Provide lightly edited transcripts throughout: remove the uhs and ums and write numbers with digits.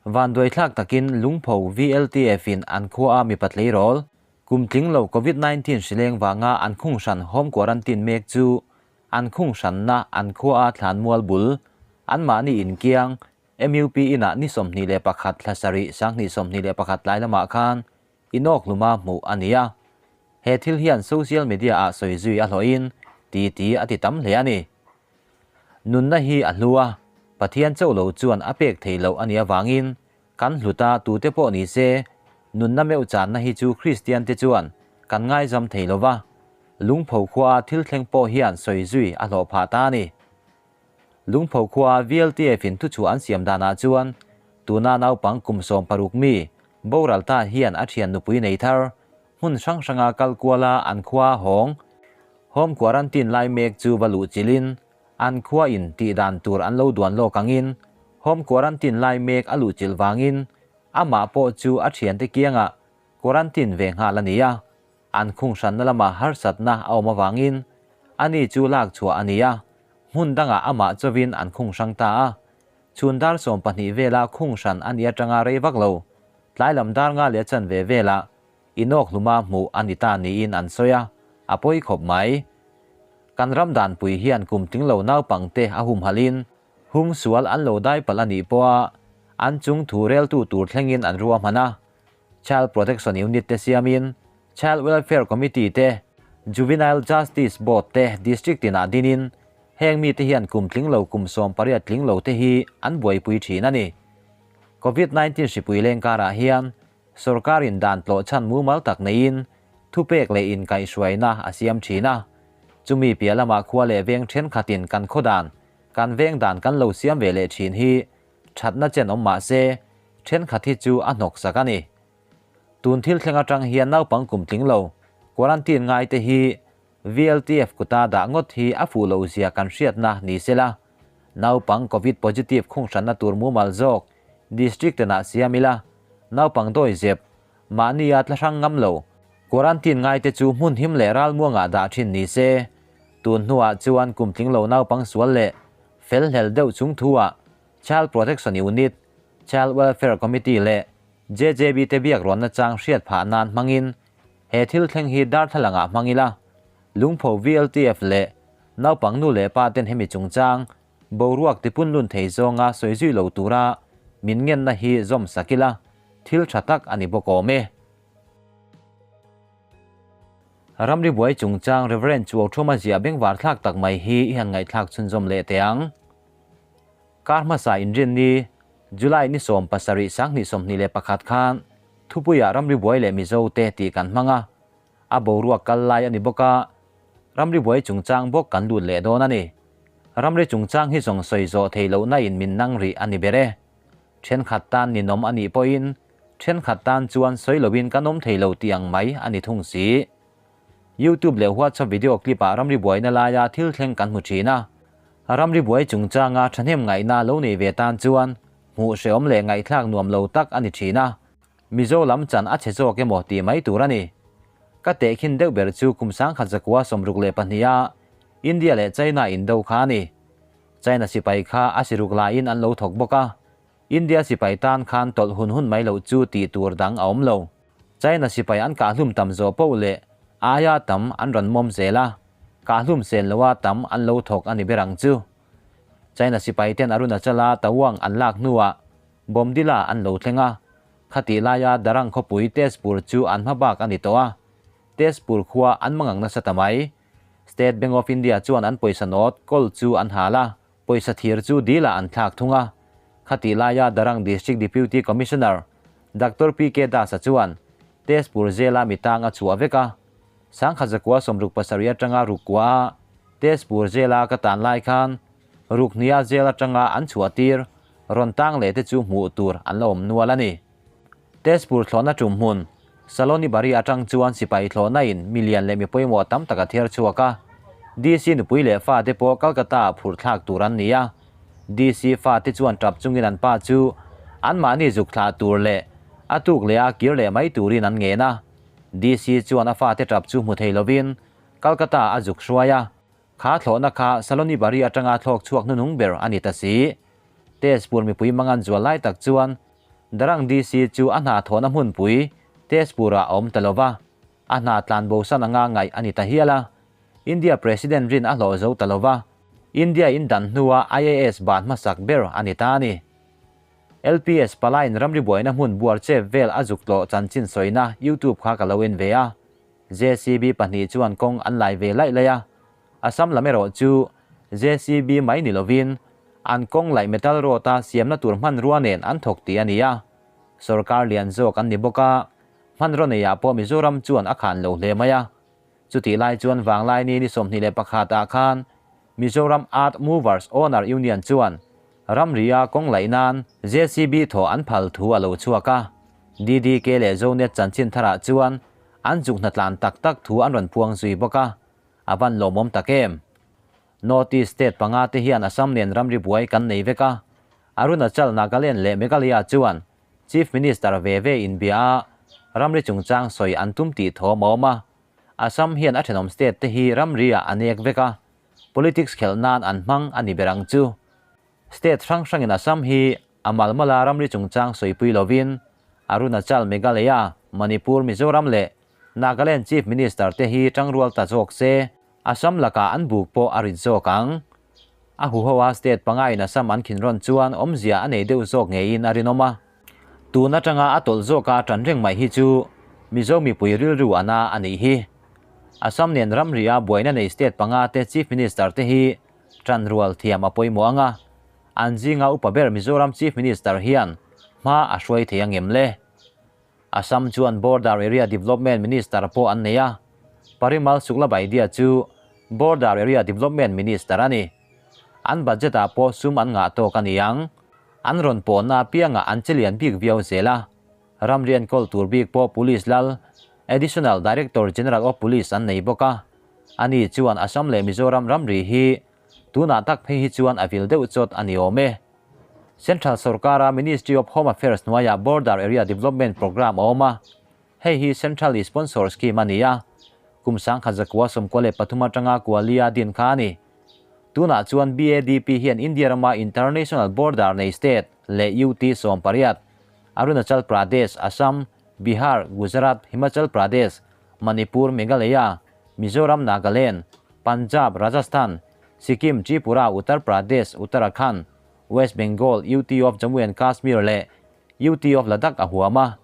Vanduaithlak takin Lungpho VLTF in an khua a mipa tleirawl, kum tling lo Covid 19 hrileng vanga an khung hran home quarantine mek chu an khung hranna an khua a thlanmual bul anmahni inkiang MUP inah ni 21 thla sarih 2021 tlai lamah khan inawk hluma hmuh a ni a. He thil hian social media ah sawi zui a hlawhin titi a ti tam hle a ni. Nunna hi a hlu a, Pathian chauh lo chuan a pek thei loh a nih avangin kan hlut a, tute pawh ni se, nunna meuh channa hi chu Kristian te chuan kan ngaizam thei lo va, Lungpho khua a thil thleng pawh hian sawi zui a hlawh phah ta a ni. Lungpho khua a VLTF in thuchhuah an siam danah chuan tuna naupang kum 16 mi boral ta hian a thian nupui nei thar hmun hrang hranga kal kuala an khua hawng Home quarantine lai mek chu va luh chilhin an khua in tih dan tur an lo duan lawk angin home quarantine lai mek a luh chilh vangin amah pawh chu a thiante kiangah quarantine ve nghal a ni a, an khung hranna lamah harsatna a awm avangin ani chu lak chhuah a ni a, hmun dangah amah chawin an khung hrang ta a, chhun dar 12 vela khung hran a ni atanga rei vak lo, tlai lam dar nga leh chanve velah Inawk hluma hmuh a ni ta niin an sawi a, a pawi khawp mai. Kan ram danpui hian kum tling lo naupangte a humhalhin hum sual an lo dai palh a nih pawha an chung thu reltu tur thlengin an ruahman a. Child Protection Unit te siamin Child Welfare Committee te, Juvenile Justice Board te District tinah dinin heng mite hian kum tling lo kum 18 tling lo te hi an buaipui thin a ni. Covid 19 hripui leng karah hian Sorkarin dan tlawh chhan mumal tak neiin thupek leh inkaihhruaina a siam thin a. Chumi piah lamah khua leh veng thenkhatin kan khaw dan, kan veng dan kan lo siam ve leh thin hi thatna chen awm mah se, thenkhat hi chu a hnawk sak a ni. Tun thil thleng atang hian naupang kum tling lo, quarantine ngai te hi VLTF kuta dah ngawt hi a fuh loh zia kan hriatna ni sela, naupang Covid positive khung hranna tur mumal zawk District tenah siam ila, naupang dawi zep, mahnia tla hrang ngam lo, quarantine ngai te chu hmun him leh ralmuangah dah thin ni se. Tun hnuah chuan kum tling lo naupang sual leh fel hlel deuh chung thuah Child Protection Unit, Child Welfare Committee leh JJB te biak rawnna chang hriat phah nan hmangin he thil thleng hi darthlalangah hmang ila, Lungpho VLTF leh naupang nu leh pa ten hemi chungchang Boruak tipun lun thei zawnga sawi zui lo tura min ngenna hi zawm sak ila, thil tha tak a ni bawk awm e. Ramri buai chungchang Rev. Chuauthuma ziah bengvar thlak tak mai hi i han ngaihthlak chhunzawm leh teh ang. Kar hmasa inrinni, July ni 17 2021 khan thupuiah ramri buai leh Mizo te tih kan hmang a, a boruak kal lai a ni bawk a, ramri buai chungchang bawk kan lut leh dawn a ni. Ramri chungchang hi zawng sawi zawh thei lohna in min nang rih a ni ber e. Thenkhat tan ninawm a nih pawhin thenkhat tan chuan sawi loin kan awm thei lo tih ang mai a ni thung si. YouTube leh WhatsApp video clip ah ramri buaina laia thil thleng kan hmu thin a. Ramri buai chungchanga thahnem ngaihna lo nei ve tan chuan hmuh hreawm leh ngaihthlak nuam lo tak a ni thin a. Mizo lam chan a chhe zawk emaw tih mai tur a ni. Ka tehkhin deuh ber chu kum 1962 a India leh China indo kha a ni. China sipai kha a siruk laiin an lo thawk bawk a, India sipai tan khan tawlh hun hun mai loh chu tih tur dang a awm lo. China sipai an kahhlum tam zawh poh leh aia tam an rawn mawm zel a, kahhlum sen loa tam an lo thawk a ni ber ang chu. China sipai ten Arunachala Tawang an lak hnuah Bomdila an lo thleng a, khatih laia Darang khawpui Tezpur chu an hma bak a ni tawh a, Tezpur khua an mangang nasa ta mai. State Bank of India chuan an pawisa note kawl chu an hal a, pawisa thir chu dilah an thlak thung a. Khatih laia Darang District Deputy Commissioner Doctor PK Das-a chuan Tezpur zela mi tang a chhuah vek a, 1967 atanga ruk kua a Tezpur zela ka tan lai khan Ruknia zel atanga an chhuah tir rawn tang leh te chu hmuh tur an la awm nual a ni. Tezpur thlawhna tum hmun, Saloni Bari atang chuan sipai thlawhna in milian leh mi pawimawh tam tak a thiar chhuak a. DC nupui leh fa te pawh Calcutta ah phurh thlak tur an ni a. DC fa te chuan tap chungin an pa chu anmahni zuk thlah tur leh a tuk leh a kir leh mai turin an ngen a. DC chuan a fa te tap chu hmu thei lovin Calcutta a zuk hruai a. Kha thlawhna kha Saloni Bari atanga thlawk chhuak hnunung ber a ni ta si. Tezpur mipui mangan zual lai tak chuan Darang DC chu a hna thawhna hmunpui Tezpur-ah a awm ta lo va, a hna tlan bosan anga ngaih a ni ta hial a. India President rin a hlawh zo ta lo va, India in dan hnua IAS ban hmasak ber a ni ta a ni. LPS palaiin ramri buaina hmun buar chep vel a zuk tlawh chanchin sawina YouTube kha ka lo en ve a. JCB pahnih chuan kawng an lai ve laih laih a, Assam lam erawh chu JCB mai ni lovin an kawng laih metal road a siamna tur hmanrua nen an thawk tih a ni a. Sorkar lian zawk an ni bawk a, hmanraw neiah pawh Mizoram chuan a khan lo hle mai a. Chutih lai chuan Vanglaini ni 21 ah khan Mizoram Earth Movers Owner Union chuan ramria kawng laih nan JCB thaw an phal thu a lo chhuak a. DDK leh Zonet chanchin tharah chuan an zuk hnatlan tak tak thu an rawn puang zui bawk a, a van lawmawm tak em? North East state panga te hian Assam nen ramri buai kan nei vek a, Arunachal, Nagaland leh Meghalaya chuan Chief Minister ve ve inbia a, ramri chungchang sawi an tum tih thawm a awm a. Assam hian a thenawm state te hi ramri ah a nek vek a, politics khelh nan an hmang a ni ber ang chu. State hrang hrangin Assam hi a malmala ramri chungchang sawipui lovin Arunachal, Meghalaya, Manipur, Mizoram leh Nagaland Chief Minister te hi tangrual ta zawk se, Assam lakah an buk pawh a rit zawk ang. A huho a state pangain Assam an khin rawn chuan awmzia a nei deuh zawk ngeiin a rinawm a. Tun atanga a tawlh zawka tan reng mai hi chu Mizo mipui rilru a na a nih hi. Assam nen ramria buaina nei state panga te Chief Minister te hi tan rual thiam a pawimawh ang a, an zinga upa ber Mizoram Chief Minister hian hma a hruai thei angem le? Assam chuan Border Area Development Minister pawh an nei a, Parimal Suklabaidya chu Border Area Development Minister a ni. An budget ah pawh sum an ngah tawk a ni ang. An rawn pawhna apiangah an che lian bik viau zel a. Ramri enkawl tur bik pawh Police lal, Additional Director General of Police an nei bawk a. Ani chuan Assam leh Mizoram ramri hi tunah tak phei hi chuan a vil deuh chawt a ni awm e. Central sorkara Ministry of Home Affairs hnuaiah Border Area Development Programme a awm a, hei hi Central sponsor scheme a ni a, kum 1993 atanga Kualia din kha a ni. Tunah chuan BADP hian India rama international border nei state leh UT 18, Arunachal Pradesh, Assam, Bihar, Gujarat, Himachal Pradesh, Manipur, Meghalaya, Mizoram, Nagaland, Punjab, Rajasthan, Sikkim, Tripura, Uttar Pradesh, Uttarakhand, West Bengal, UT of Jammu and Kashmir leh UT of Ladakh a huam a.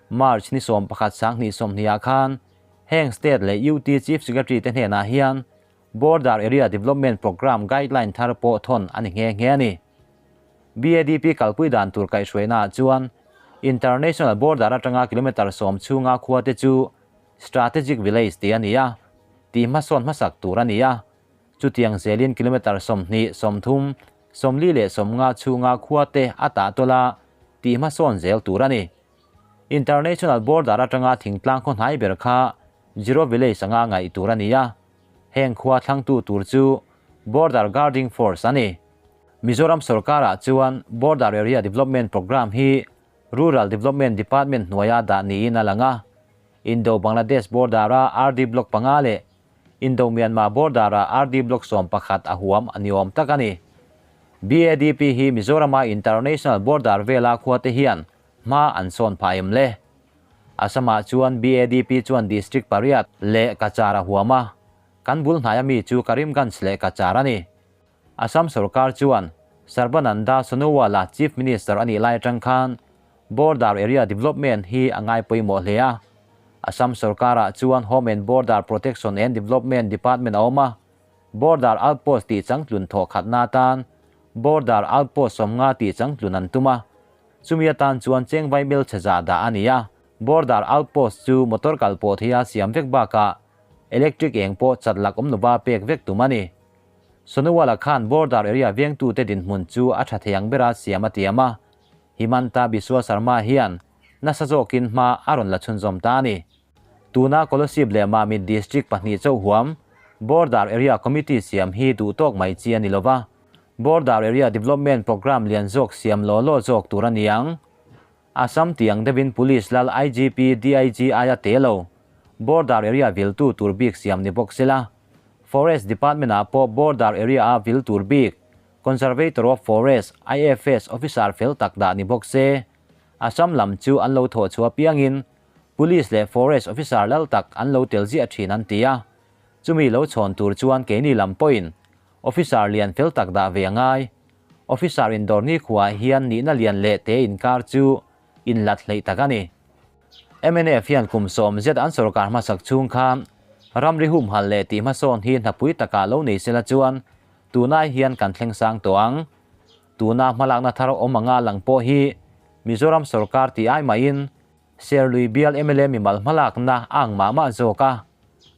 March ni 11 2020 ah khan heng state leh UT Chief Secretary te hnenah hian Border Area Development Programme guideline thar pawh thawn a ni nghe nghe a ni. BADP kalpui dan tur kaihhruaina ah chuan International Border atanga kilometre 10 chhunga khua te chu Strategic Village tih a ni a, tih hmasawn hmasak tur a ni a. Chutiang zelin kilometre 20, 30, 40 leh 50 chhunga khua te a tah tawlh a, tih hmasawn zel tur a ni. International Border atanga thingtlang khaw hnai ber kha Zero Village anga ngaih tur a ni a, heng khua thlangtu tur chu Border Guarding Force a ni. Mizoram sorkarah chuan Border Area Development Programme hi Rural Development Department hnuaia dah niin a lang a, Indo-Bangladesh border-a RD Block panga leh Indo-Myanmar border-a RD Block 11 a huam a ni awm tak a ni. BADP hi Mizorama international border vela khuate hian hma an sawn phah em le? Assam-ah chuan BADP chuan district pariat leh Cachar a huam a, kan bul hnaia mi chu Karimganj leh Cachar a ni. Assam sorkar chuan Sarbananda Sonowal-a Chief Minister a nih lai atang khan Border Area Development hi a ngai pawimawh hle a. Assam sorkarah chuan Home and Border Protection and Development Department a awm a, Border Outpost tih changtlun thawh khatna atan Border Outpost 50 tih changtlun an tum a, chumi atan chuan chengvai mel chhe zah dah a ni a. Border Outpost chu motor kal pawh theia siam vek bakah electric eng pawh chat lak awm lova pek vek tum a ni. Sonowal-a khan border area vengtute dinhmun chu a tha thei ang bera siam a tiam a, Himanta Biswa Sarma hian nasa zawkin hma a rawn la chhunzawm ta a ni. Tuna Kolasib leh Mamit District pahnih chauh huam Border Area Committee siam hi duh tawk mai chi a ni lova, Border Area Development Programme lian zawk siam law law zawk tur a ni ang. Assam tiang deuhin Police lal IGP, DIG aia te lo Border Area viltu tur bik siam ni bawk sela, Forest Department ah pawh Border Area a vil tur bik Conservator of Forest, IFS, officer fel tak dah ni bawk se. Assam lam chu an lo thawh chhuah piangin Police leh Forest Officer lal tak an lo tel ziah thin an ti a. Chumi lo chhawn tur chuan keini lam pawhin Officer lian fel tak dah ve a ngai. Officer indawr nikhuaah hian nihna lian leh te inkar chu inhlat hleih tak a ni. Mnf hian kum 90 zet an sorkar hmasak chhung khan ramri humhalh leh tih hmasawn hi hnapui takah lo nei sela chuan tunai hian kan thleng sang tawh ang. Tuna hmalakna thar awm anga lang pawh hi Mizoram sorkar tih ai maiin Serlui bial mla mimal hmalakna a ang mah mah zawk a.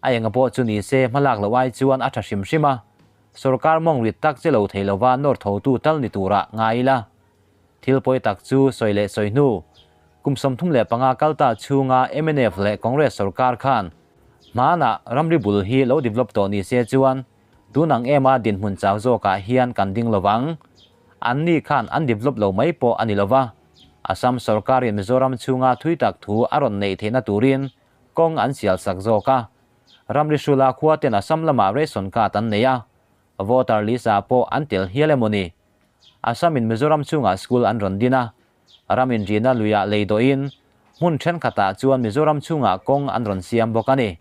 A enga pawh chu ni se hmalak loh ai chuan a tha hrim hrim a, sorkar mawng rit tak che lo thei lova nawr thotu tal ni turah ngai ila. Thil pawi tak chu sawi leh sawi hnu, kum 35 kal ta chhunga mnf leh Congress sorkar khan hmanah ramri bul hi lo develop tawh ni se chuan tun ang ema dinhmun chau zawkah hian kan ding lovang. Anni khan an develop lo mai pawh a ni lova, Assam sorkarin Mizoram chhunga thui tak thu a rawn neih theihna turin kawng an sial sak zawk a. Ramri hrula khua ten Assam lamah ration card an nei a, voter list ah pawh an tel hial emaw ni. Assam in Mizoram chhungah school an rawn din a, ram inrina luiah lei dawhin hmun thenkhatah chuan Mizoram chhungah kawng an rawn siam bawk a ni.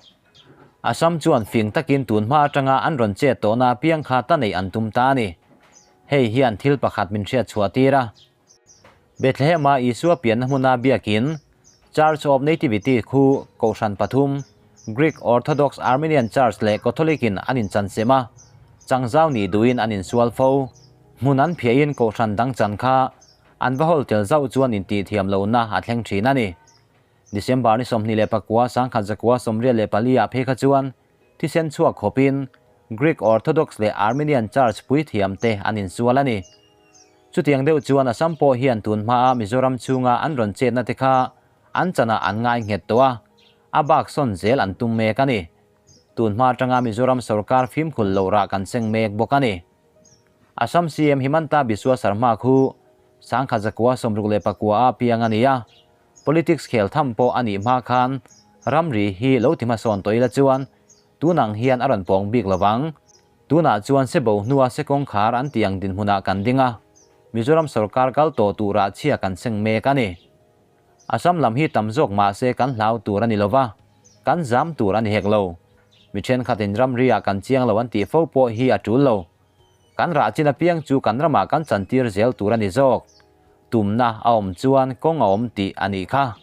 Assam chuan fing takin tun hma atanga an rawn chet tawhna apiang kha ta neih an tum ta a ni. Hei hian thil pakhat min hriat chhuah tir a. Bethlehem-a Isua pianna hmuna biakin Church of Nativity khu Kohhran pathum, Greek Orthodox, Armenian Church leh Catholic-in an inchan sem a, changzau nih duhin an insual fo. Hmun an phiahin Kohhran dang chan kha an va hawl tel zauh chuan intihthiam lohna a thleng thin a ni. December ni 29 1984 ah phei kha chuan thisen chhuak khawpin Greek Orthodox leh Armenian Church puithiam te an insual a ni. Chutiang deuh chuan Assam pawh hian tun hmaa Mizoram chhunga an rawn chetna te kha an chanah an ngai nghet tawh a, a bak sawn zel an tum mek a ni. Tun hma atanga Mizoram sorkar fimkhul loh rah kan seng mek bawk a ni. Assam CM Himanta Biswa Sarma khu 1969 a piang a ni a, Politics khel tham pawh a nih hma khan ramri hi lo ti hmasawn tawh ila chuan tunang hian a rawn pawng bik lovang. Tunah chuan sebo hnua se kawngkhar an tih ang dinhmunah kan ding a, Mizoram sorkar kal tawh turah chhia kan seng mek a ni. Assam lam hi tam zawk mah se kan hlau tur a ni lova, kan zam tur a ni hek lo. Mi thenkhatin ramri ah kan chiang lo an tih fo pawh hi a tul lo. Kan rah chin apiang chu kan ramah kan chantir zel tur a ni zawk. Tumna a awm chuan kawng a awm tih a nih kha.